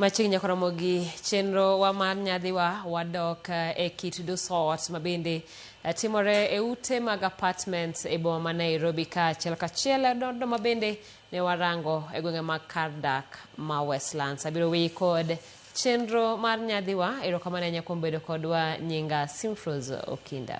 Machiegni nyaka romo gi chenro wa mar nyadhiwa wadok e kit dusot ma bende timore e ute mag apartments e boma ma Nairobi kaachiel kachiel e odno ma bende ne warango e gwenge mag kar dak ma Westlands. Abiro weyi kod chenro mar nyadhiwa. Erokamano ahinya kuom bedo kodwa. Nyinga Simfrose Okinda.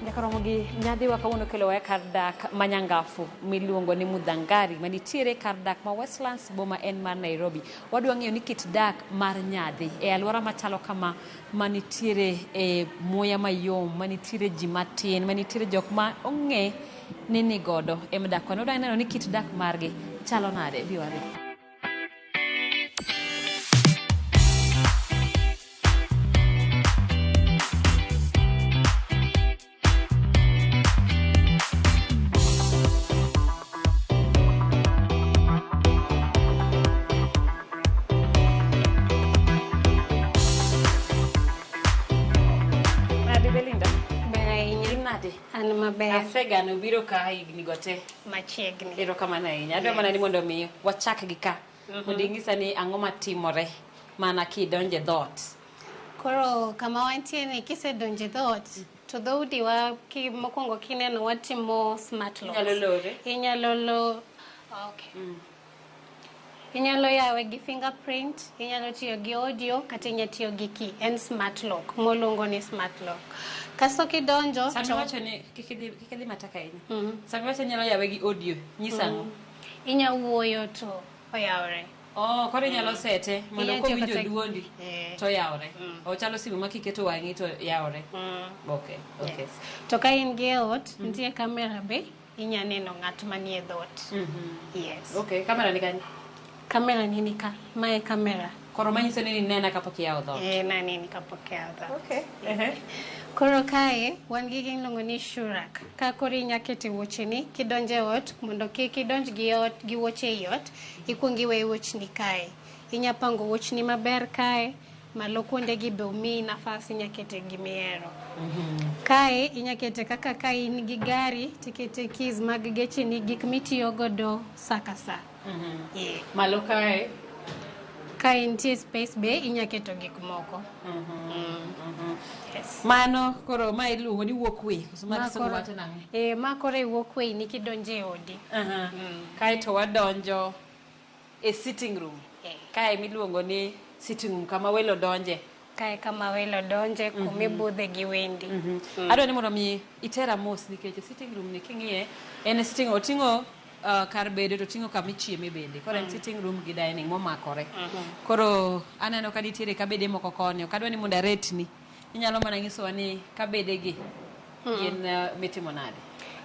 Nyaka romo gi nyadhiwa kawuono kelowa e kar dak ma Nyangafu miluongo ni Mudhangari manitiere kar dak ma Westlands boma en mar Nairobi. Wadwa ng'eyo ni kit dak mar nyadhi e alwora machalo kama manitiere e muya mayom, manitiere ji matin, manitiere jok ma ong'e ni nigodo ema dak koni. Wadwa neno ni kit dak margi chalo nade. Bi wadhi. Nade Belinda? Ber ahinya. In nade? An maber. Asegano biro ka higni go te. Machiegni. Erokamano ahinya. Adwa mana ni mondo mi wachak gi ka. Mondo ing'isa ni ang'o matimore mana kidonjo e dhoot. Koro kama wantie ni kisedonjo e dhoot to dhoudi wa ki, mokwongo kineno watimo smart locks. Inyalo lore. Inyalo lo okay. Inyalo yawe gi fingerprint, inyalo tiyo gi audio kata inyalo tiyo gi key. En smart lock, moluongo ni smart lock. Kasto kidonjo Sama iwacho ni kik idhi matek ahinya. Sama iwacho ni inyalo yawe gi audio, nyisa ang'o? Inya wuoyo to oyawre. Oh, koro inyalo sete mondo Inyalo tiyo kowinjo kata- duondi to oyawre. Ochalo simu ma kiketo wang'i to yawre. Okay, okay. Yes. To ka in gi e ot, nitie kamera be, inya neno ng'at manie dhoot. Yes. Okay, kamera ni kanye? Kamera ni ni ka, mae kamera. Koro manyiso ni ninena kapok iyawo dhoot. Eh, naneni kapok iyawo dhoot. Okay. Koro kae wan gi gima iluongo ni shoe rack. Ka koro inya kete wuocheni kidonjo e ot mondo kik idonj gi ot gi wuoche ei ot, ikuong iwe wuochni kae. Inya pango wuochni maber kae, malo kuonde gi be omiyi nafas inya kete gimihero. Kae inya kete kaka ka in gi gari tikete keys mag gecheni gik mitiyo godo sa ka sa. Yeah. Malo kae. Kae nitie space be inya keto gik moko. Yes. Mano koro ma iluongo ni walkway. Koso ma kisungu wacho nang'o? Eh, ma koro e walkway ni kidonjo e odi. Kae to wadonjo e sitting room. Kae miluongo ni sitting room kama welo donje. Kae kama welo donje kumibudhe gi wendi. Adwa ni mondo mi itera mos nikech sitting room ni king'iye en sitting oting'o kar bedo to oting'o kama ichieme bende. Koro en sitting room gi dining momakore. Koro aneno ka nitiere kabede moko koni. Ok adwa ni mondo aretni. Inyalo mana nyisowa ni kabede gi gin mitimo nade.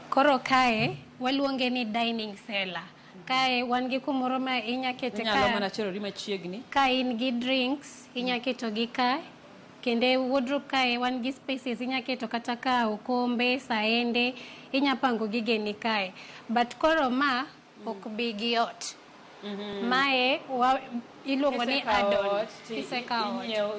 Koro kae waluonge ni dining cellar. Kae wan gi kumoro ma inya kete Inyalo ka mana chorori machiegni. ka in gi drinks inya keto gi kae. Kendo e wardrobe kae wan gi spaces inya keto kata ka okombe, saende, inya pango gigeni kae. But koro ma ok bi gi ot. Mae wa, iluongo ni Kisekawo add-on. ot, ti- Kisekawo ot. inyiewo,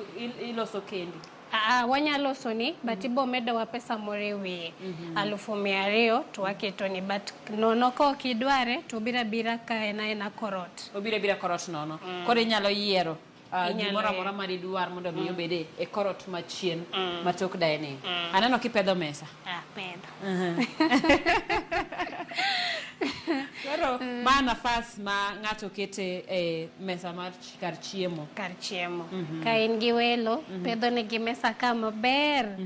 iloso kendi. Aa, wanyalo loso ni but ibo medowa pesa moro e wiye 200,000 to waketo ni but nono ka ok idware to obiro abira ka en aena korot. Obiro abira korot nono. Koro inyalo yiero Inyalo gimoro amora yiero. ma didwar mondo mi obed e korot machien matok dining. Aneno kipedho mesa. Ah, pedho. Koro ma nafas ma ng'ato kete e mesa mar kar chiemo. Kar chiemo. Ka in gi welo, pedho negi mesa ka maber.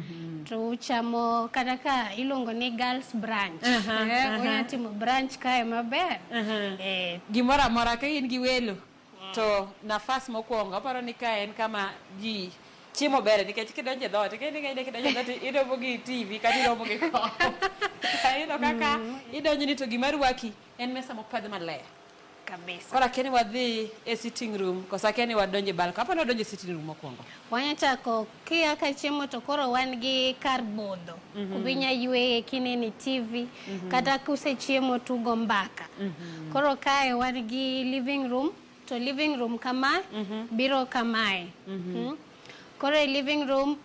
To uchamo kata ka iluongo ni girls brunch. Unya timo brunch kae maber. Gimoro amora ka in gi welo to nafas mokwongo aparo ni ka en kama ji chiemo ber nikech kidonjo e dhoot kidonjo e dhoot iromo gi TV kata iromo gi kom. Iyudo kaka idonjo ni to gima rwaki en mesa mopedh maler. Kabisa. Koro akia ni wadhi e sitting room koso akia ni wadonjo e balcony. Aparo ni wadonjo e sitting room mokwongo. Wanya chako kia ka chiemo to koro wan gi kar budho. Kuma inya yweye kineno e TV kata kusechiemo tugo mbaka. Koro kae wan gi living room to living room kama biro kamae. Koro e living room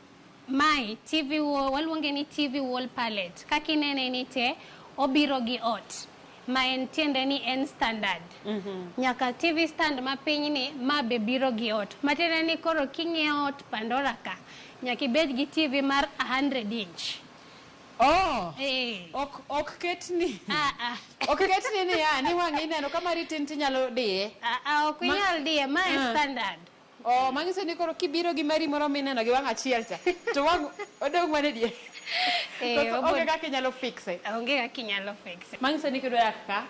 mae TV wall, waluonge ni TV wall palette. Kaka inene ni te Obiro gi ot. Ma en tiende ni en standard. Nyaka TV stand ma piny ni ma be biro gi ot. Matiende ni koro king'iewo ot Pandora ka, nyaka ibed gi TV mar 100 inch. Oh. Eh. Ok ketni. Ah, ah. Ok ketni niya, ni wang' ineno ka mari tin tinyalo diye. Ah, ah, ok inyal diye, ma en standard. Oh, manyiso ni koro kibiro gi mari moro mineno gi wang' achiel cha, to wang' odong' mana e diere. Eh, Koso onge kaka inyalo fixe. Onge kaka inyalo fixe. Manyiso ni kidwa dak ka,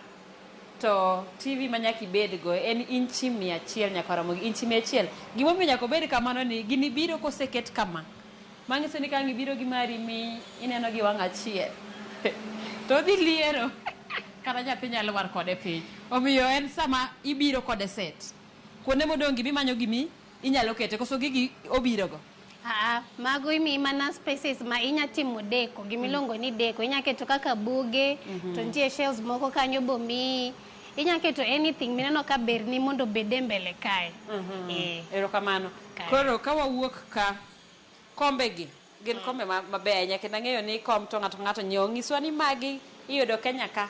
to TV ma nyaka ibedgo en inchi 100 nyaka romo gi inchi 100. Gimomiyo nyaka obed kamano ni gini biro koseket kama. Manyiso ni ka ang' ibiro gi mari mi ineno gi wang' achiel, to odhi liero kata nyathi nyalo war kode piny. Omiyo en sama ibiro kode set. Kuonde modong' gi bimanyo gimi inyalo kete koso gigi obiro go. Ah, mago imiyi mana spaces ma inya timo deko, gimiluongo ni deko. Inya keto kaka buge, to nitie shelves moko kanyo bomiyi. Inya keto anything mineno ka berni mondo obed e mbele kae. Eh. Erokamano. Kae. Koro ka wawuok ka, kombe gi gin kombe mabeyo ahinya kendo ang'eyo ni kom to ng'ato ka ng'ato nyiewo. Nyiswa ni magi iyudo Kenya ka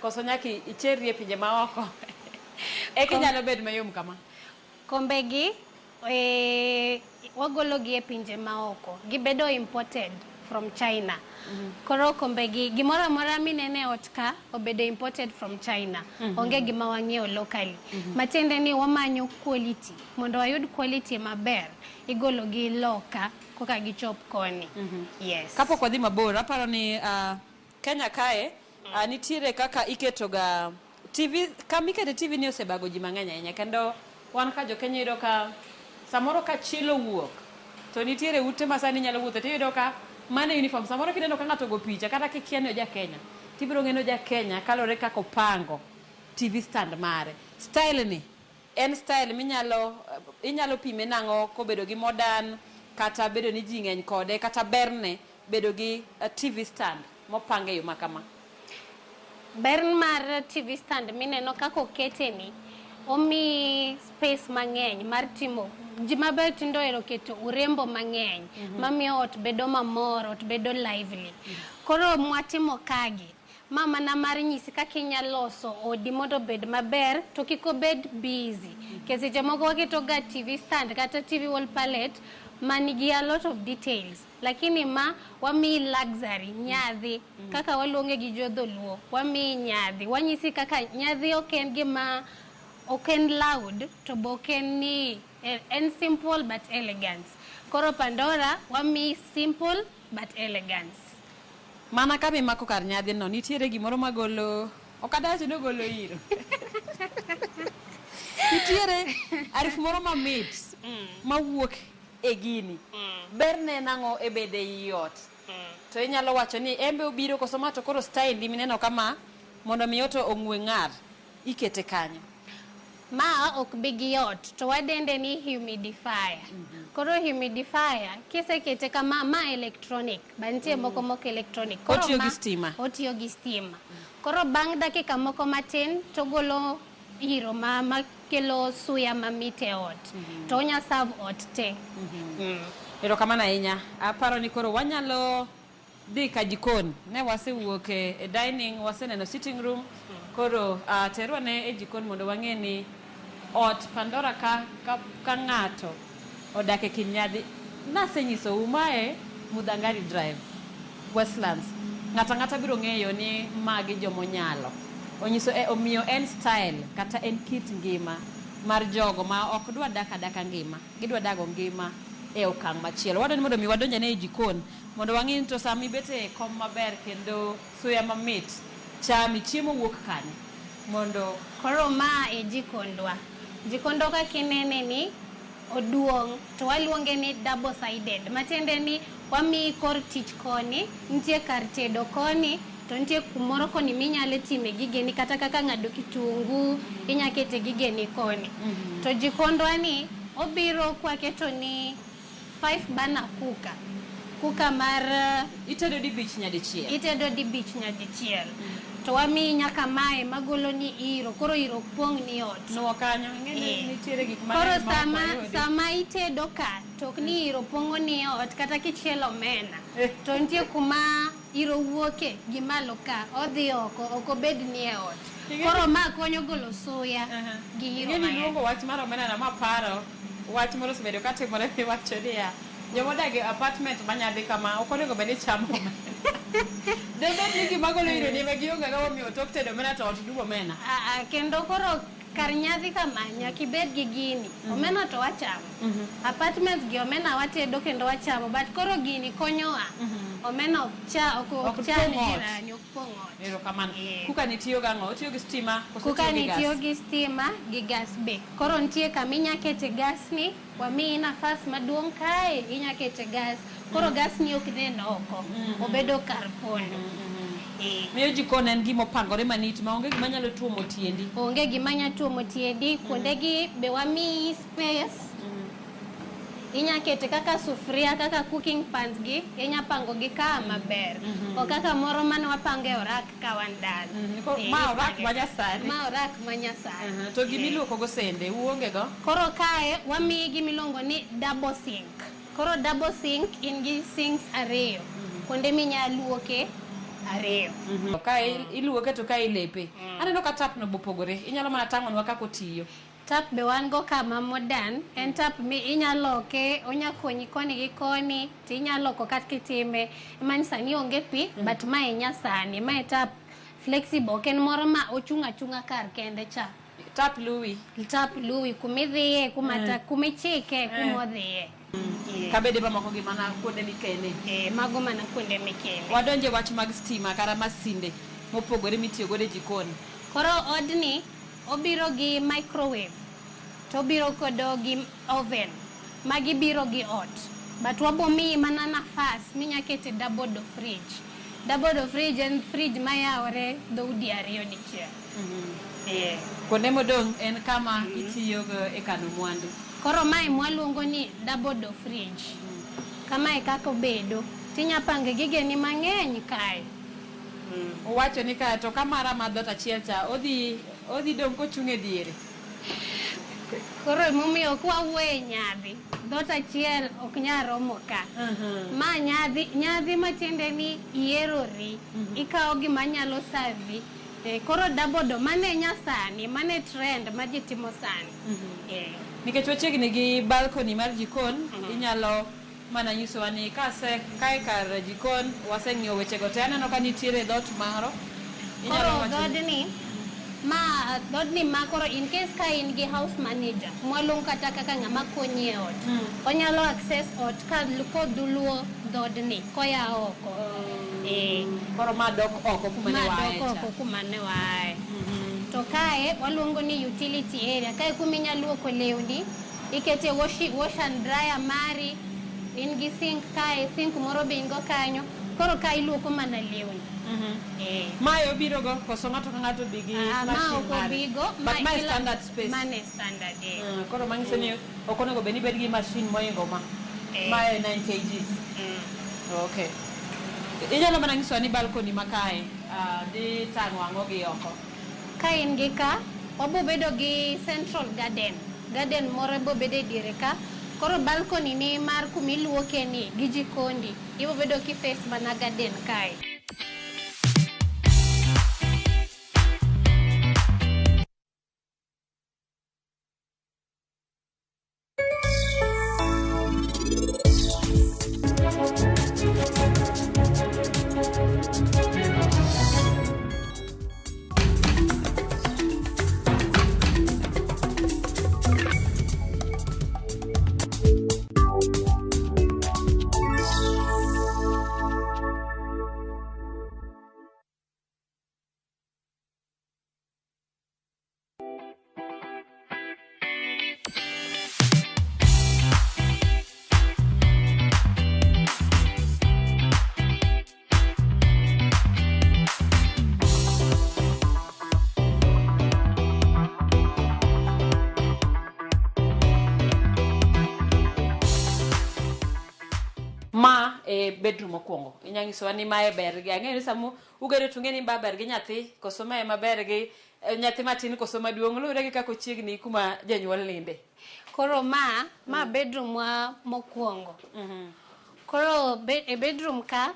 koso nyaka icherri e pinje maoko eka inyalo bet mayom kama. Kombe gi wagolo gi e pinje maoko. Gibedo imported from China. Koro kombe gi gimoro amora minene e ot ka obedo imported from China. Onge gima wang'iewo locally. Matiende ni wamanyo quality. Mondo wayud quality maber, igolo gi loka koka gichop koni. Yes. Kapok wadhi mabor, aparo ni Kenya kae nitiere kaka iketoga TV, kama ikete TV ni osebago ji mang'eny ahinya kendo wan ka jo Kenya iyudo ka samoro ka chilo wuok to nitiere ute ma sani inyalo wuothe tiyudo ka mano e uniform. Samoro kineno ka ng'ato ogo picha kata kikia ni oja Kenya, tibiro ng'e ni oja Kenya kaluwore kaka opango TV stand mare. Style ni en style minyalo inyalo pime nang'o kobedo gi modern kata bedo ni ji ng'eny kode kata berne bedo gi TV stand mopang e yo ma kama. Ber mar TV stand mineno kaka okete ni, omiyi space mang'eny mar timo ji maber tindo ohero keto urembo mang'eny mamiyo ot bedo mamor, ot bedo lively. Koro mwatimo kagi, ma mana mar nyisi kaka inyalo loso odi mondo obed maber to kik obed busy. Nikech seche moko waketo ga TV stand kata TV wall palette manigi a lot of details. Lakini ma wamiyi luxury, nyadhi, kaka waluonge gi jo dholuo, wamiyi nyadhi. Wanyisi kaka nyadhi ok en gima, ok en loud, to be ok en ni, en simple but elegant. Koro Pandora, wamiyi simple but elegance. Mana kama imako kar nyadhi no, nitiere gimoro magolo, ok adwach ni ogolo iro. Nitiere harufu moro mamit mawuok e gini. Berne nang'o e bede ei ot? To inyalo wacho ni embe obiro koso ma to koro style ni mineno kama mondo mi ot ong'we ng'ar ikete kanyo. Ma ok bi gi ot to wadende ni humidifier. Koro humidifier kisekete kama, ma electronic, ba nitie moko mok electronic. Koro Otiyo gi stima. Otiyo gi stima. Koro bang' dakika moko matin togolo iro makelo suya mamit e ot. To onya serve ot te. Erokamano ahinya. Aparo ni koro wanyalo dhi ka jikon. Ne wasewuok e dining, waseneno sitting room. Koro terwa ne e jikon mondo wang'e ni ot Pandora ka ng'ato odak e kind nyadhi. Nasenyisou mae Muthangari Drive, Westlands. Ng'ato ang'ata biro ng'eyo ni magi jomonyalo. Onyiso omiyo en style kata en kit ngima mar jogo ma ok dwa dak adaka ngima. Gidwa dago ngima e okang' machielo. Wadwa ni mondo mi wadonj ane e jikon mondo wang'e ni to sama ibet e kom maber kendo suya mamit chami chiemo wuok kanye mondo Koro ma e jikondwa. Jikondwa kaka inene ni oduong' to waluonge ni double sided. Matiende ni wamiyi kor tich koni, nitie kar tedo koni, to nitie kumoro koni minyalo time gigeni kata kaka ng'ado kitungu, inya kete gigeni koni. To jikondwa ni obiro kwaketo ni 5 burner cooker. Cooker mar itedo dibich nyadichiel. Itedo dibich nyadichiel. To wamiyi nyaka mae magolo ni iro, koro iro ok pong' ni ot. Nuo kanyo, ing'e ni nitiere gik Koro mang'eny ma ok sama wayudi. sama itedo ka to ok ni iro pong'o ni ot kata kichielo omena to nitie kuma iro wuoke gi malo ka odhi oko ok obed ni e ot. Koro ma konyo golo suya gi iro Ing'e ni mang'eny. luongo wach mar omena na maparo wach moro osebedo katimore miwacho niya jomodak e apartment manyadhi kama ok onego bed ni chamo omena. Debed ni gima golo iro ni ema gionge go omiyo tok tedo omena to ot dum omena. Ah, ah, kendo koro kar nyadhi kama nyaka ibed gi gini. Omena to wachamo. Apartments gi omena watedo kendo wachamo but koro gini konyowa. Omena ok cha ok Ok ok cham pong' ot. jirani ok pong' ot. Erokamano. Eh. Kuka ni tiyo gang'o? Otiyo gi stima koso Kuka otiyo ni gi gas? tiyo gi stima gi gas be. Koro nitie kama inya kete gas ni, wamiyi nafas maduong' kae inya kete gas. Koro gas ni ok nen oko, obedo kar pondo. Eh. Miyo jikon en gima opangore manit ma onge gima nyalo tuomo tiendi. Onge gima nya tuomo tiendi, kuondegi be wamiyi space. Inya kete kaka sufuria, kaka cooking pans gi, inya pango gi ka maber. Ok kaka moro mane wapango e orak ka wan dala. Eh, Ma orak ipange- ma nyasani. Ma orak ma nyasani. To gima iluoko go sende, uonge go? Koro kae wamiyi gima iluongo ni double sink. Koro double sink in gi sinks ariyo. Kuonde minya luoke ariyo. Kae iluoke to kae ilepe. Aneno ka tap no bopogore. Inyalo mana tang'onwa kaka otiyo. Tap be wan go kama modern, en tap mi inya loke, onya konyi koni gi koni, to inya loko kata kitime. Mani sani onge pi, but mae nyasani, mae tap flexible, ok en moro ma ochung' achung'a kar kende cha. Tap luwi. Tap luwi kumidhiye, kuma kumichike, kumodhiye. Kabede mamoko gi mana kuonde mikene. Eh, mago mana kuonde mikene. Wadonje wach mag stima kata masinde mopogore mitiyo godo e jikon. Koro odni obiro gi microwave to obiro kodo gi oven. Magi biro gi ot. But wabo miyi mana nafas minya kete double door fridge. Double door fridge en fridge mayawore dhoudi ariyo dichiel. Eh. Kuonde modong' en kama itiyogo e kano mwandu. Koro mae mwaluongo ni double door fridge. Kamae kaka obedo. Tinya pango gigeni mang'eny kae. Owacho ni ka to ka mara ma dhoot achiel cha odhi dong' kochung' e diere. Koro emomiyo kwawuoyo e nyadhi, dhoot achiel ok nyal romo ka. Ma nyadhi, nyadhi matiende ni iyerori, ikawo gima nyalo servi. Eh, koro double door, mano e nyasani, mano e trend ma ji timo sani. Eh. Nikech wachiegni gi balcony mar jikon, inyalo mana nyisowa ni kase kae kar jikon waseng'iyo wechego te aneno ka nitiere dhoot moro. Inyalo Koro wacho ni- dhoodni, ma dhoodni ma koro in case ka in gi house manager, mwaluongo kata kaka ng'ama konyi e ot, onyalo access ot ka kodhuluo dhoodni koya oko. Eh. Koro ma dok oko kuma ne Ma waaye dok cha. oko kuma ne waaye. To kae waluongo ni utility area. Kae kuma inya luoko lewni, ikete wash and dryer mari, in gi sink kae, sink moro be in go kanyo. Koro ka iluoko mana lewni. Eh. Mae obiro go koso ng'ato ka ng'ato bi gi Ah, ma machine ok mare? obigo. But mae kila- standard space. Mane standard, eh. Koro manyiso ni ok onego bed ni ibed gi machine moingo ma. Eh. Mae 9 kgs. Okay. Inyalo mana nyisowa ni balcony ma kae dhi tang'o ang'o gi oko? Ka in gi ka, wabo bedo gi central garden. Garden moro bo bedo e diere ka. Koro balcony ni mar kumiluoke ni gi jikondi. Ibo bedo ki face mana garden kae. e bedroom mokwongo. Inya nyisowa ni mae ber gi ang'eyo ni sama ugedo to ung'e ni ma ber gi nyathi koso mae maber gi nyathi matin koso maduong' luwore gi kaka ochiegni kuma janyuol ninde. Koro ma bedroom wa mokwongo. Koro e bedroom ka,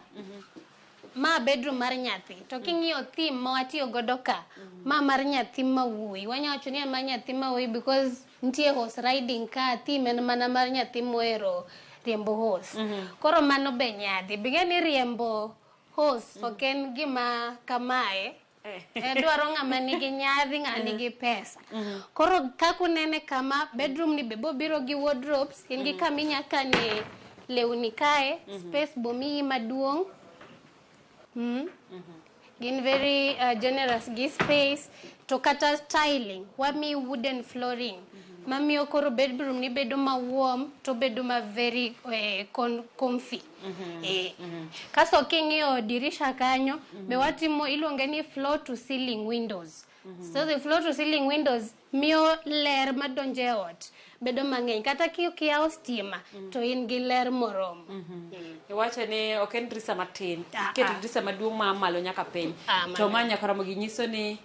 ma bedroom mar nyathi. To king'iyo theme ma watiyo godo ka, ma mar nyathi ma wuoyi. Wanya wacho ni en mar nyathi ma wuoyi because nitie horse riding ka, theme en mana mar nyathi mohero riembo horse. Koro mano be nyadhi. Bing'e ni riembo horse ok en gima kamae. Dwaro ng'ama nigi nyadhi, ng'ama nigi pesa. Koro kaka unene kama, bedroom ni be bobiro gi wardrobes, in gi kama inya kane lewni kae, space bomiyi maduong'. Gin very generous gi space. To kata tiling, wamiyi wooden flooring. Mamiyo koro bedroom ni bedo ma warm, to bedo ma very comfy. Kasto king'iyo dirisha kanyo, be watimo iluonge ni floor to ceiling windows. So the floor to ceiling windows miyo ler madonjo e ot bedo mang'eny. Kata kiyawo stima, to in gi ler moromo. Iwacho ni ok en dirisa matin. Ah, Iketo ah. dirisa maduong' ma malo nyaka piny. Ah, To malo. ma nyaka romo gi nyiso ni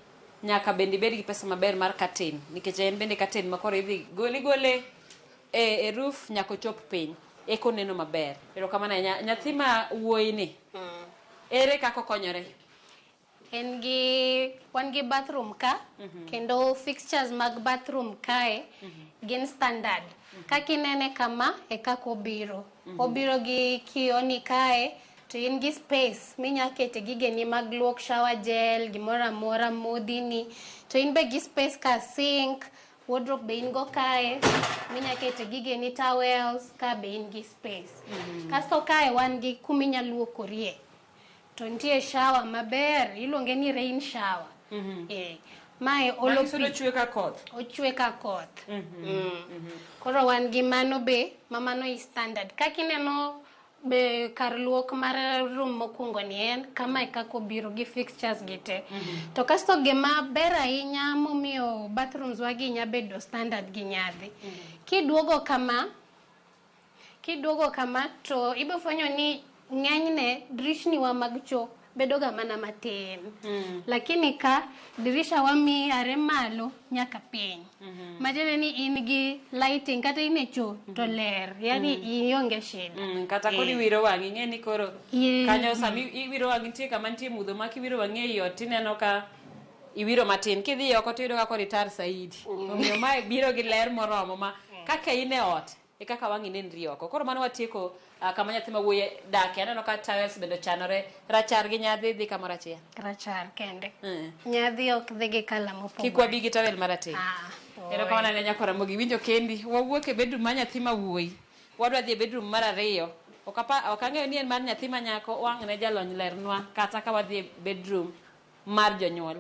nyaka bende ibed gi pesa maber mar curtain nikech en bende curtain ma koro idhi gole gole e roof nyaka ochop piny eka oneno maber. Erokamano ahinya. Nyathi ma wuoyi ni ere kaka okonyore? En gi wan gi bathroom ka, kendo fixtures mag bathroom kae gin standard. Kaka inene kama e kaka obiro. Obiro gi kioo ni kae, to in gi space minya kete gigeni mag luok, shower gel, gimoro amora, modhi ni. To in be gi space ka sink, wardrobe be in go kae, minya kete gigeni, towels, ka be in gi space. Kasto kae wan gi kuminya luokorie. To nitie shower maber, iluonge ni rain shower. Mae olo Manyiso pi. ni ochwe ka koth. Ochwe ka koth. Koro wan gi mano be, ma mano i standard. Kaka ineno be kar luok mar room mokwongo ni en, kama e kaka obiro gi fixtures gi te. To kasto gima ber ahinya momiyo bathrooms wa gi nya bedo standard gi nyadhi. Kiduogo kama to ibo fwenyo ni ng'enyne dirishni wa mag cho bedo ga mana matin. Lakini ka dirisha wamiyi are malo nyaka piny. Matiende ni in gi lighting kata in e cho to ler, yani ionge shida. Kata koro iwiro wang'i ing'e ni koro kanyo sama iwiro wang'i nitie kama nitie mudho ma kiwiro wang'i ei ot tineno ka iwiro matin kidhi oko tiyudo ka koro itar saidi. Omiyo mae biro gi ler moromo ma kaka in e ot e kaka wang'i nenri oko. Koro mano watieko kama nyathi ma wuoyi dake. Aneno ka towels bende ochanore rachar gi nyadhi dhi kamoro achiel. Rachar kende. Nyadhi ok dhi gi colour mopogore. Kik wabi gi towel marateng'. Ah, Erokamano ne nyako Ramogi. Winjo kendi. Wawuok e bedroom mar nyathi ma wuoyi. Wadwa dhi e bedroom mar ariyo. Ok ang'eyo ni en mar nyathi ma nyako wang' ne jalony lernwa kata ka wadhi e bedroom mar jonyuol.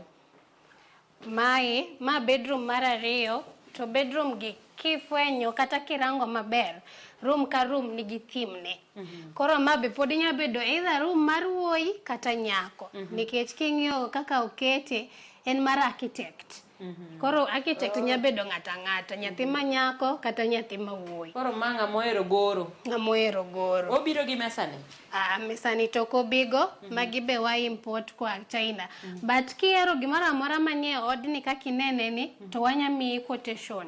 Mae, ma bedroom mar ariyo, to bedroom gi kifwenyo kata kirango maber, room ka room nigi theme ne. Koro ma be pod inya bedo either room mar wuoyi kata nyako. Nikech king'iyo kaka okete, en mar architect. Koro architect nya bedo ng'ato ang'ata, nyathi ma nyako kata nyathi ma wuoyi. Koro ma ng'ama ohero goro. Ng'ama ohero goro. Obiro gi mesani. Ah, mesani to ok obigo, magi be wa import koa China. But kihero gimoro amora manie odni kaka inene ni, to wanya miyi quotation.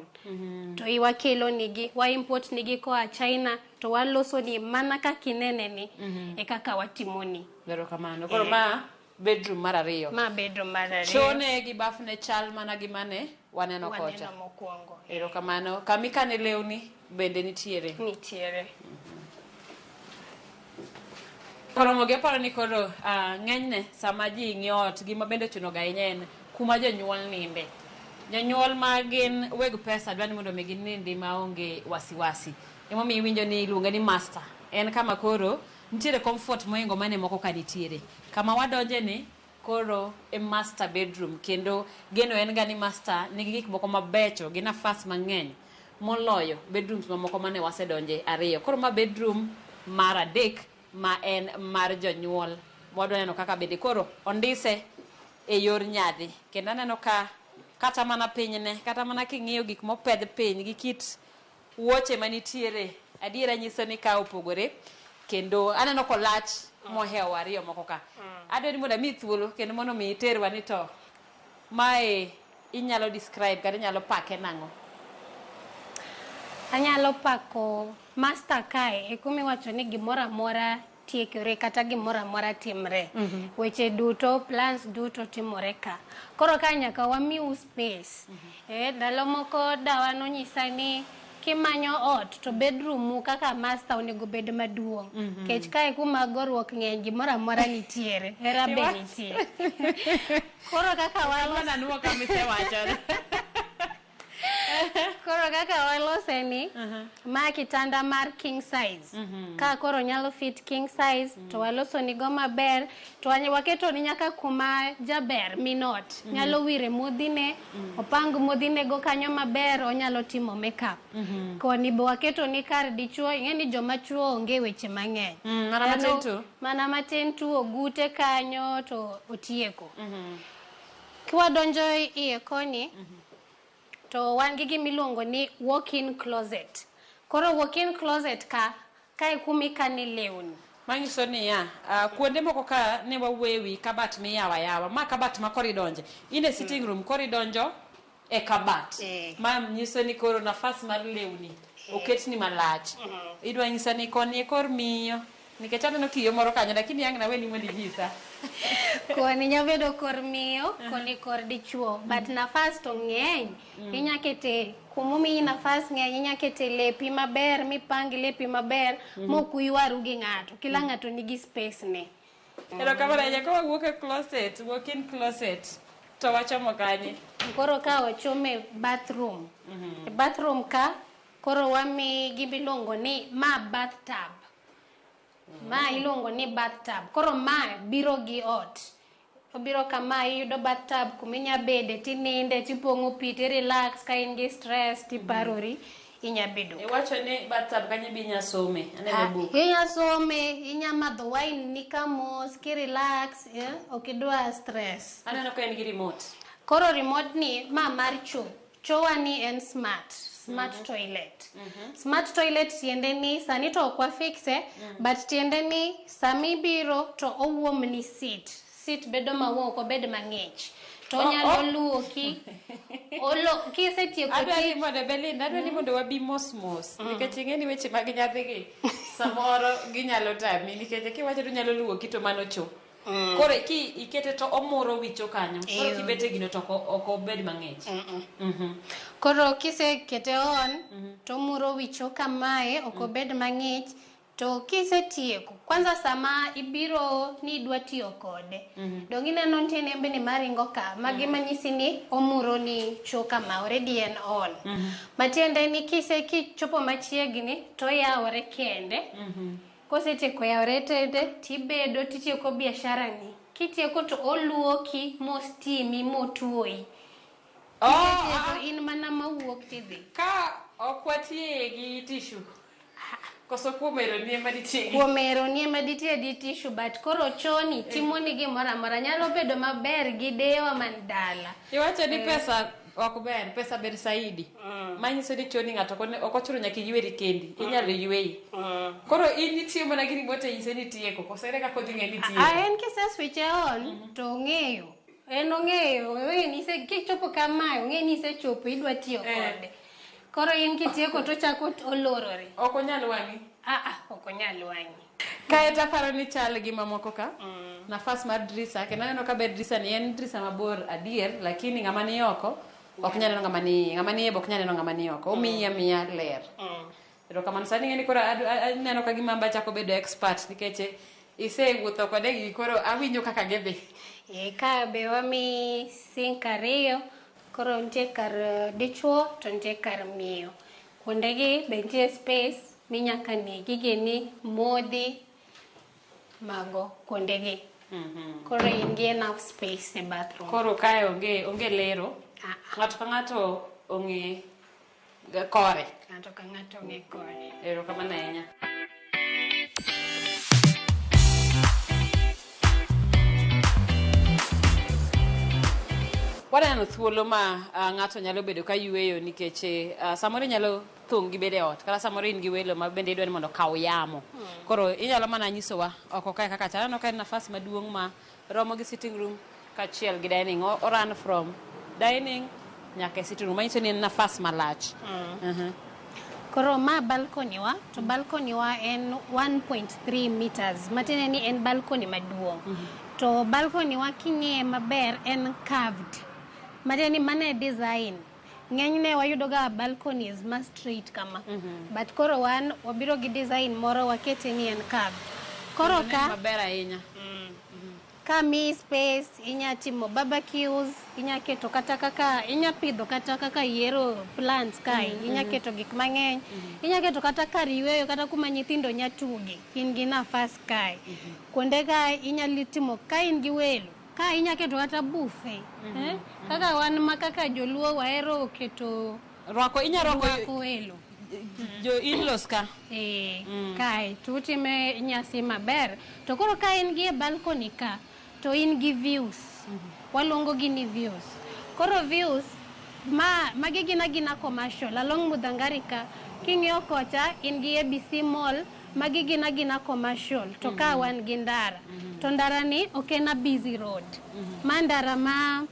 To iwakelo nigi, wa import nigi koa China, to waloso ni mana kaka inene ni, e kaka watimoni. Erokamano. Koro ma bedroom mar ariyo. Ma bedroom mar ariyo. Chone gi bafne chal mana gi mane waneno kocha. Waneno mokwongo. Erokamano. Kama ikane lewni bende nitiere. Nitiere. Koro gi aparo ni koro ng'enyne sama ji ng'iyo ot gima bende ochuno ga ahinya en kuma jonyuol ninde. Jonyuol ma gin weg pesa dwa ni mondo mi ginindi maonge wasiwasi. Emomiyo iwinjo ni iluonge ni master. En kama koro nitiere comfort mohingo mane moko ka nitiere. Kama wadonje ni koro e master bedroom kendo geno en ga ni master nigi gik moko mabecho gi nafas mang'eny moloyo bedrooms mamoko mane wasedonje ariyo. Koro ma bedroom mar adek ma en mar jonyuol. Wadwa neno kaka bende koro ondise e yor nyadhi. Kendo aneno ka kata mana pinyne, kata mana king'iyo gik mopedh piny gi kit wuoche manitiere, adiera nyiso ni ka opogore. Kendo aneno kolach mohewo ariyo moko ka. Adwa ni mondo amiyi thuolo kendo mondo mi iterwa ni to mae inyalo describe kata inyalo pake nang'o? Anyalo pako master kae e kuma iwacho ni gimoro amora tiekore kata gimoro amora timre. Weche duto, plans duto timore ka. Koro ka nyaka wamiu space. Ndalo moko dawa nonyisa ni kimanyo ot to bedroom u kaka master onego bed maduong'. Kech kae kuma goruok ng'eny gimoro amora nitiere. Hera be nitie. Koro kaka walos Mana nuo kama isewacho. Koro kaka walose ni, ma kitanda mar king size. Ka koro nyalo fit king size, to waloso ni go maber, to waketo ni nyaka kuma jaber minot. Nyalo wire modhine, opang modhine go kanyo maber, onyalo timo makeup. Koni be waketo ni kar dichuo, ing'e ni joma chuo onge weche mang'eny. Mana matin tu. Mana matin tu, ogute kanyo to otieko. Kwadonjo iye koni, to wan gi gima iluongo ni walk-in closet. Koro walk-in closet ka, kae kuma ikane lewni. Manyiso niya, kuonde moko ka ne wawuoye wi kabat miyawo ayawa. Ma kabat ma koro idonje. In e sitting room koro idonjo e kabat. Ma nyiso ni koro nafas mar lewni oketni malach. Idwa nyisa ni koni e kor miyo. Nikech aneno kiyo moro kanyo, lakini ang' naweni mondo inyisa. Koni nyalo bedo kor miyo, koni kor dichuo. But nafas to ng'eny. Inya kete kumomiyi nafas ng'eny, inya kete lepi maber, mipang lepi maber, mok uywaru gi ng'ato. Kila ng'ato nigi space ne. Erokamano ahinya. Ka wawuok e closet, walk-in closet, to wachomo kanye? Koro ka wachomo e bathroom. E bathroom ka, koro wami gima iluongo ni ma bathtub. Ma iluongo ni bathtub. Koro ma biro gi ot. Obiro kama iyudo bathtub kuma inya bede tininde tipong'o pi ti relax ka in gi stress tiparori inya bedo. Iwacho ni bathtub kanyo be inya some. Aneno buk. Inya some, inya madho wine ni ka mos ki relax, ok idwa stress. Aneno ka en gi remote. Koro remote ni ma mar cho. Chowa ni en smart. Smart toilet. Smart toilet tiende ni sani to ok wafixe, but tiende ni sami biro to owuom ni seat. Seat bedo mawuok, ok obed mang'ich. To onyalo luoki. Olo kisetieko Adwa ni tich. mondo Belinda, adwa ni mondo wabi mos mos. Nikech ing'e ni weche mag nyadhigi samoro ginyalo tami nikech kiwacho ni onyalo luoki to mano cho. Koro ki ikete to omuro wicho kanyo. Koro kibete gino to ok obed mang'ich. Koro kisekete on to omuro wicho kamae ok obed mang'ich. To kisetieko, kwanza sama ibiro ni idwa tiyo kode, dong ineno nitie nembni maringo ka, magi manyisi ni omuro ni cho kama, already en on. Matiende ni kichopo machiegni to oyawore kende. Kosetieko yawore tende, tibedo titieko biashara ni. Kitieko to oluoki mostimi motuoyi. Kisetieko in mana mawuok tidhi. Ka ok watiye gi tissue. Koso kuom ero ni ema ditie gi. Kuom ero ni ema ditie gi tissue, but koro choni timo ni gimoro amora nyalo bedo maber gi dewa man dala. Iwacho ni pesa ok ber, pesa ber saidi. Manyiso ni choni ng'ato ok ochuno nyaka iyweri kendi, inyalo yweyi. Koro in itiyo mana gi remote e nyise ni itieko, koso ere kaka odhi ng'e ni itieko? En kise switch on to ong'eyo. En ong'eyo, ong'eyo ni kichopo kamae, ong'eyo ni isechopo idwa tiyo kode. Koro in kitieko to ochako olorore. Ok onyal wang'i? Ok onyal wang'i. Kae to aparo ni chal gi mamoko ka. Nafas mar drisa, kendo aneno ka ber drisa ni en drisa mabor adier, lakini ng'ama ni oko ok nyal neno ng'ama ni iye, ng'ama ni iye be ok nyal neno ng'ama ni oko. Omiyi amiya ler. Erokamano. Sani ing'e ni koro aneno ka gima amba chako bedo expert nikech isewuotho kode gi koro awinjo kaka gidhi. Ka be wami sink ariyo, koro nitie kar dichuo to nitie kar miyo. Kuondegi be nitie space minyaka ne gigeni, modhi, mago kuondegi. Koro in gi enough space e bathroom. Koro kae onge lero. Ng'ato ka ng'ato ong'e kore. Ng'ato ka ng'ato ong'e kore. Erokamano ahinya. Waneno thuolo ma ng'ato nyalo bedo ka yueyo nikech samoro inyalo thung' gi bedo e ot kata samoro in gi welo ma bende idwa ni mondo okaw yamo. Koro inyalo mana nyisowa oko kae kaka chal. Aneno ka en nafas maduong' ma romo gi sitting room kaachiel gi dining. O run from dining nyaka e sitting room. Manyiso ni en nafas malach. Koro ma balcony wa, to balcony wa en 1.3 meters. Matiende ni en balcony maduong'. To balcony wa king'iye maber en curved. Matiende ni mano e design. Ng'enyne wayudo ga balconies ma straight kama. But koro wan wabiro gi design moro wakete ni en curved. Koro ka maber ahinya. Ka miyi space, inya timo barbecues, inya keto kata kaka, inya pidho kata kaka yiero plants kae, inya keto gik mang'eny, inya keto kata kar yueyo kata kuma nyithindo nya tuge, in gi nafas kae. Kuonde ka inyalo timo ka in gi welo, ka inya keto kata buffet, eh? Kaka wan ma kaka joluo wahero keto Rwako, inya rwako rwako welo. Jo in-laws ka. Kae to utime nyasi maber. To koro ka in gi e balcony ka, to in gi views. Waluongo gi ni views. Koro views, ma magi gin agina commercial. Along Muthangari ka, king'iyo kocha, in gi ABC Mall, magi gin agina commercial. To ka wan gi ndara. To ndara ni ok en a busy road. Ma ndara ma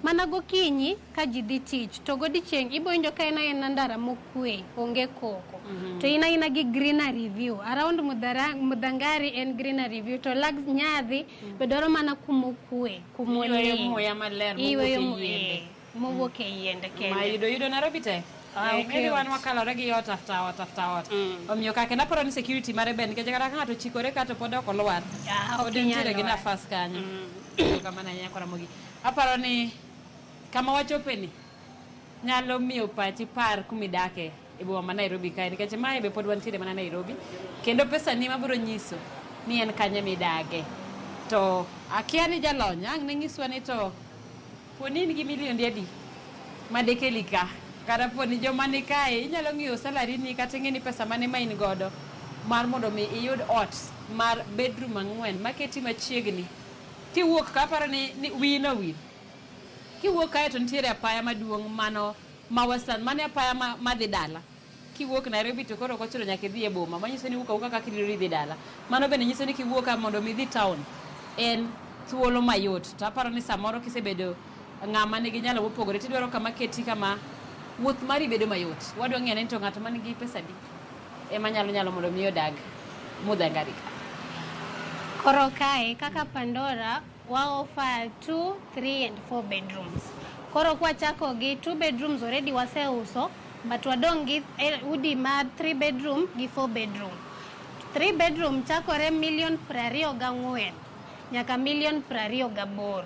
mana gokinyi ka ji dhi tich, to godiochieng' ibo winjo ka en aena ndara mokwe, onge koko. To in aina gi greenery view. Around Muthangari en greenery view, to Lux Nyadhi be dwaro mana kumokwe, kumoleng. Iyweyo muya maler Iyweyo mowuok e yiende. mowuok e yiende kende. Ma yudo Nairobi tek. Ah, ok Maybe wan yot. wakalore gi ot after ot after ot. Omiyo kaka kendo aparo ni security mare ber nikech kata ka ng'ato ochikore ka to pod ok olwar. Ah, ok Pod inyal nitiere gi lwar. nafas kanyo. Erokamano ahinya Ramogi. Aparo ni kama wachope ni nyalo miyo pachi par kumidake e boma ma Nairobi kae nikech mae be pod wantiere mana Nairobi kendo pesa ni mabiro nyiso ni en kanye midage. To akia ni jalony ang' ne nyiswa ni to poni in gi milionde adi madekeli ka kata poni joma ni kae inyalo ng'iyo salary ni kata ing'e ni pesa mane ma in godo mar mondo mi iyud ot mar bedroom 4 maketi machiegni kiwuok ka aparo ni wiyi nowil kiwuok kae to nitiere apaya maduong' mano ma Western mane apaya madhi dala kiwuok Nairobi to koro ok ochuno nyaka idhi e boma manyiso ni iwuok awuoka kaka idhi idhi dala mano bende nyiso ni kiwuok ka mondo mi idhi town en thuolo mayot to aparo ni samoro kisebedo ng'ama nigi nyalo mopogore tidwaro kama keti kama wuoth mari bedo mayot wadwa ng'eyo ni to ng'ato man gi pesa adi ema nyalo mondo mi odag Muthangari ka. Koro kae kaka Pandora wa offer 2, 3 and 4 bedrooms. Koro kwachako gi 2 bedrooms already waseuso, but wadong' gi udi mar 3 bedroom gi 4 bedroom. 3 bedroom chakore milion 24 nyaka milion 28.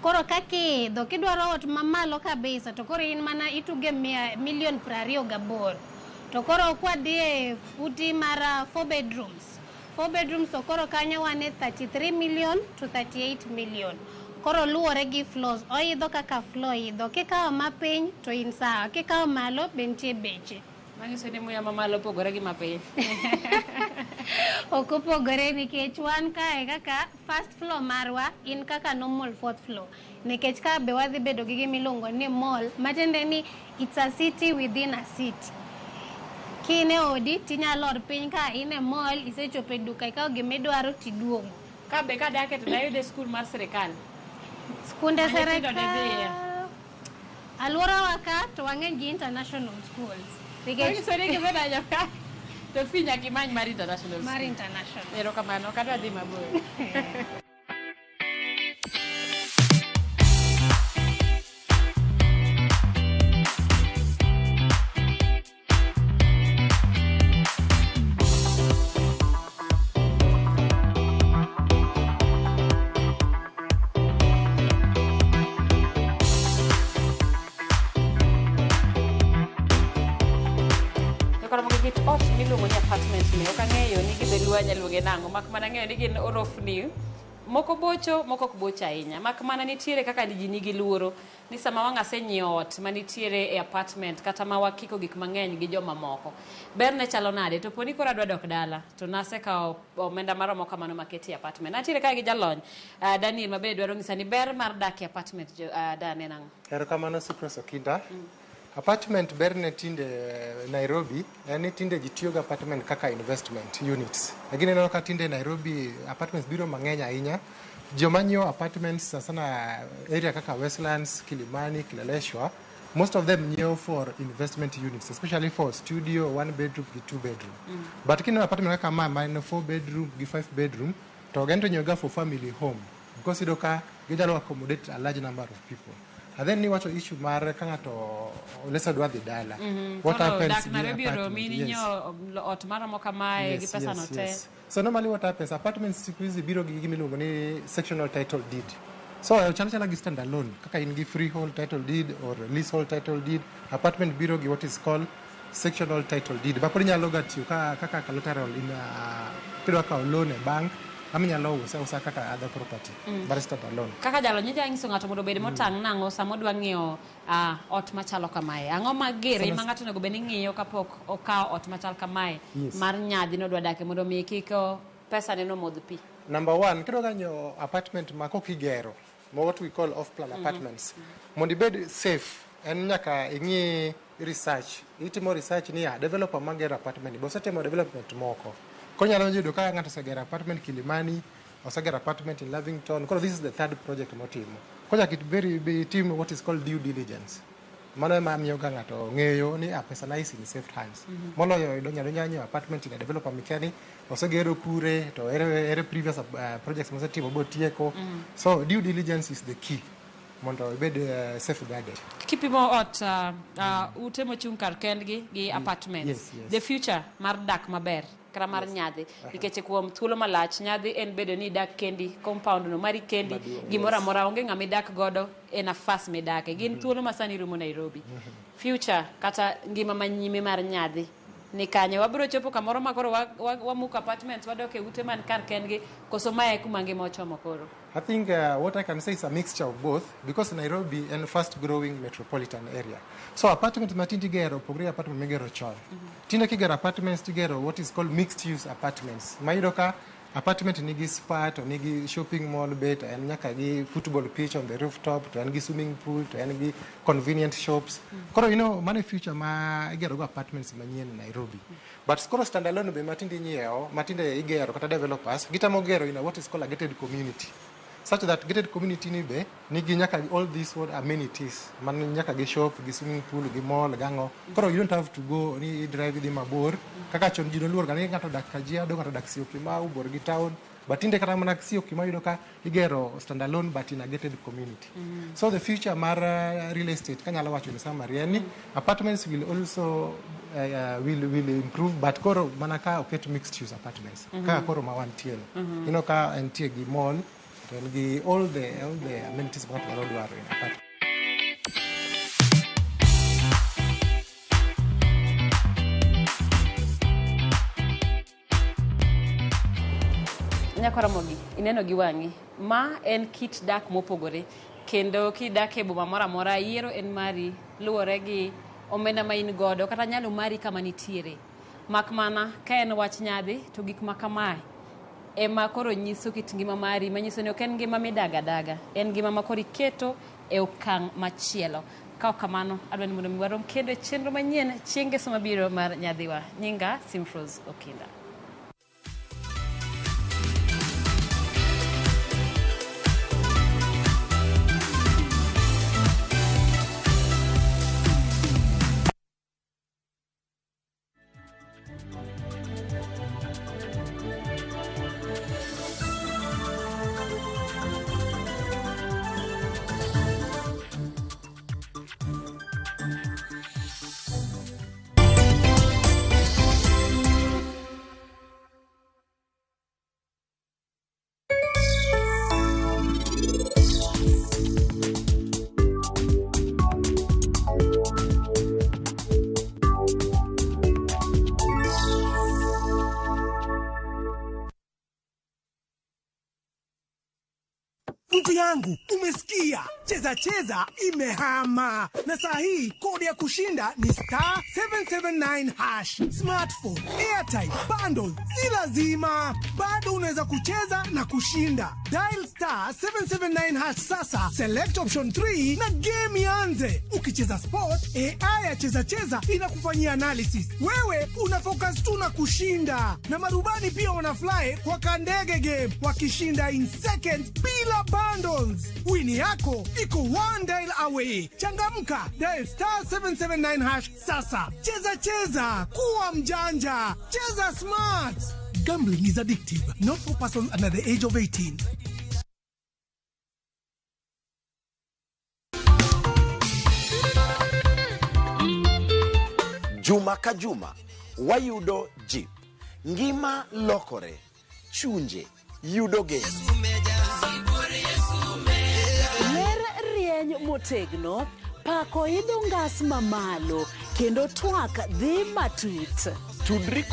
Koro kakiidho kidwaro ot mamalo kabisa to koro in mana ituge milion 28. To koro kwadhi e udi mar 4 bedrooms. 4 bedrooms to koro kanyo wan e 33 million to 38 million. Koro luwore gi floors, oidho kaka floor idho. Kikawo mapiny to in sawa, kikawo malo be nitie beche. Manyiso ni muya mamalo opogore gi mapiny. Ok opogore nikech wan kae kaka first floor marwa in kaka normal fourth floor. Nikech ka be wadhi bedo gi gima iluongo ni mall, matiende ni it's a city within a city. Kine odi tinyalo lor piny ka in e mall, isechopo e duka ikawo gimidwaro tiduogo. Ka be kadake to dayud e skul mar sirikal. Skunde Ma nyithindo ne dhiye. sirikal. Alworawa ka to wang'eny gi international schools. Nikech Manyiso ni kisedonjo ka to fee nyaka imany mar international mar school. international. Erokamano, ok adwa dhi mabor. Kit ot miluongo ni apartment ni ok ang'eyo ni gi dholuo anyalo luonge nang'o mak mana ang'eyo ni gin orofni Moko bocho, moko ok bocho ahinya. Mak mana nitiere kaka ji nigi luoro ni sama wang' asenyiewo ot manitiere e apartment kata ma wakiko gik mang'eny gi jomamoko. Berne chalo nade? To poni koro adwa dok dala to nasekawo omenda maromo kamano maketi e apartment. Antiere kae gi jalony Daniel ma bende dwaro nyisa ni ber mar dak e apartment Dan en ang'o? Erokamano Cyprus Okinda. Apartment berne tinde Nairobi en ni tinde ji tiyo gi apartment kaka investment units. Lakini ineno ka tinde Nairobi apartments biro mang'eny ahinya. Joma nyiewo apartments sana sana area kaka Westlands, Kilimani, Kileleshwa, most of them nyiewo for investment units, especially for studio, one bedroom gi two bedroom. But kineno apartment kaka ma, ma en four bedroom gi five bedroom, to gen to nyiewo ga for family home because iyudo ka ginyalo accommodate a large number of people. And then niwacho issue mar ka ng'ato lesa dwa dhi dala. What Koro happens dak gi Nairobi apartment? oromi ni Yes. nyiewo ot maromo kamae gi pesa no te. Yes. So normally what happens, apartments siku hizi biro gi gima iluongo ni sectional title deed. So chalo chala gi standalone, kaka in gi freehold title deed or leasehold title deed, apartment biro gi what is called sectional title deed. Ma koro inyalo ga tiyo kaka collateral in kidwa kawo loan e bank, ama inyalo use ausa kaka other property, but standalone. Kaka jalony inya nyiso ng'ato mondo obed motang' nang'o sama odwa ng'iewo ot machalo kamae? Ang'o ma gire ma ng'ato onego bed ni ng'iyo kapok okawo ot machal kamae mar nyadhi nodwa dake mondo mi kik pesa ne no modh pi? Number one, kidwa ga nyiewo apartment ma kok igero, ma what we call off-plan apartments, mondo ibed safe, en nyaka ing'i research. Itimo research ni ya developer magero apartment, be osetimo development moko. Koro inyalo yudo ka ng'ato osegero apartment Kilimani, osegero apartment in Lavington. Koro this is the third project motimo. Koro nyaka itim what is called due diligence. Mano ema miyo ga ng'ato ng'eyo ni pesa na is in safe hands. Moloyo idonjo adonja nyiewo apartment in a developer mikia ni osegero kure to ere previous projects mosetimo botieko. So due diligence is the key mondo ibed safeguarded. Kipimo ot ute mochung' kar kendgi gi apartments. Yes, yes. The future mar dak maber kata mar nyadhi nikech kuom thuolo malach nyadhi en bedo ni idak kendi compound no mari kendi gimoro amora onge ng'ama idak godo e nafas midake gin thuolo ma sani rumo Nairobi. Future kata ngima manyime mar nyadhi ni kanye wabiro chopo kamoro ma koro wamuko apartments wadok e ute man kar kendgi koso mae kuma ngima ochomo koro? I think what I can say is a mixture of both because Nairobi en fast growing metropolitan area. So apartment ma tinde igero opogore gi apartment migero chon. Tinde kigero apartments tigero what is called mixed use apartments. Ma iyudo ka apartment nigi spa to nigi shopping mall be to en nyaka gi football pitch on the rooftop to en gi swimming pool to en gi convenient shops. Koro you know mano e future ma igero go apartments manyien e Nairobi. But koro standalone be matinde inyiewo, matinde igero kata developers gitemo gero in a what is called a gated community. Such that gated community ni be nigi nyaka all these what amenities man nyaka gi shop gi swimming pool gi mall gang'o. Koro you don't have to go ni drive idhi mabor kaka chon ji noluor ga ni ng'ato odak Kajiado ng'ato odak Syokimau bor gi town. But tinde kata mana Syokimau iyudo ka igero standalone but in a gated community. So the future mar real estate kanyalo wacho ni summary en ni apartments will also will improve but koro mana ka oket mixed use apartments kaka koro ma wantie no. Ineno ka entie gi mall to en gi all the amenities ma ng'ato nyalo dwaro in apartment. Nyakoromogi ineno gi wang'i ma en kit dak mopogore kendo kidak e boma moro amora yiero en mari luwore gi omenda ma in godo kata nyalo mari kama nitiere. Mak mana ka en wach nyadhi to gik ma kamae ema koro nyiso kit ngima mari manyiso ni ok en ngima midago adaga en ngima ma koro iketo e okang' machielo. Ka ok kamano adwa ni mondo mi warom kendo e chenro manyien chieng' ngeso mabiro mar nyadhiwa. Nyinga Simfrose Okinda. Mtu yangu, umesikia? Cheza Cheza imehama, na saa hii kodi ya kushinda ni *779#. Smartphone, airtime, bundle, si lazima, bado unaweza kucheza na kushinda. Dial *779# sasa, select option 3 na game ianze. Ukicheza sport, AI ya Cheza Cheza inakufanyia analysis. Wewe una focus tu na kushinda, na marubani pia wanafly kwa kandege game wakishinda in seconds bila bundles. Wini yako iko one dial away. Changamka, dial *779# sasa. Cheza cheza, kuwa mjanja, cheza smart. Gambling is addictive, not for persons under the age of 18. Juma ka juma wayudo jip, ngima lokore, chunje yudo geno. Ler rieny motegno, pako idho ngas mamalo, kendo twak dhi matut. Tudri.